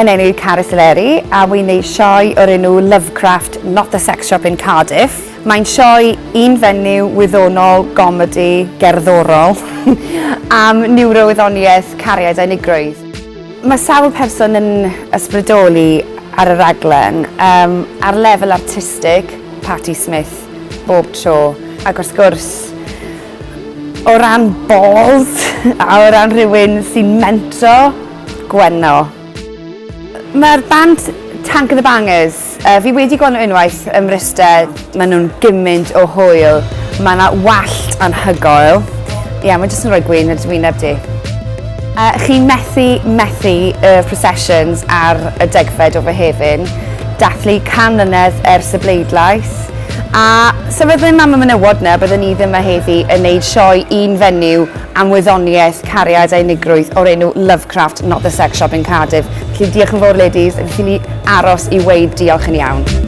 Yn enw Carys Eleri a wy'n neud sioe o'r enw Lovecraft Not The Sex Shop in Cardiff. Mae'n sioe un fenyw wyddonol gomedi gerddorol am niwrowyddoniaeth, cariad a unigrwydd. Mae sawl person yn ysbrydoli ar y raglen, um, ar lefel artistig, Patti Smith bob tro, ac wrth gwrs, o ran balls a o ran rhywun sy'n mentro, Gwenno. Mae'r band Tank and the Bangers, uh, fi wedi gweld nhw unwaith ym Mryste, maen nhw'n gymaint o hwyl. Mae yna wallt anhygoel. Ie, yeah, mae jyst yn rhoi gwyn ar dy wyneb di. Uh, chi'n methu, methu y processions ar y degfed o Fehefin, dathlu 100 mlynedd ers y bleidlais. A sef ddim am y menywod na, byddwn ni ddim yma heddi yn neud sioe un fenyw am wyddoniaeth, cariad a unigrwydd o'r enw Lovecraft, Not The Sex Shop in Cardiff. Felly diolch yn fawr ladies, yn ffili aros i weud diolch yn iawn.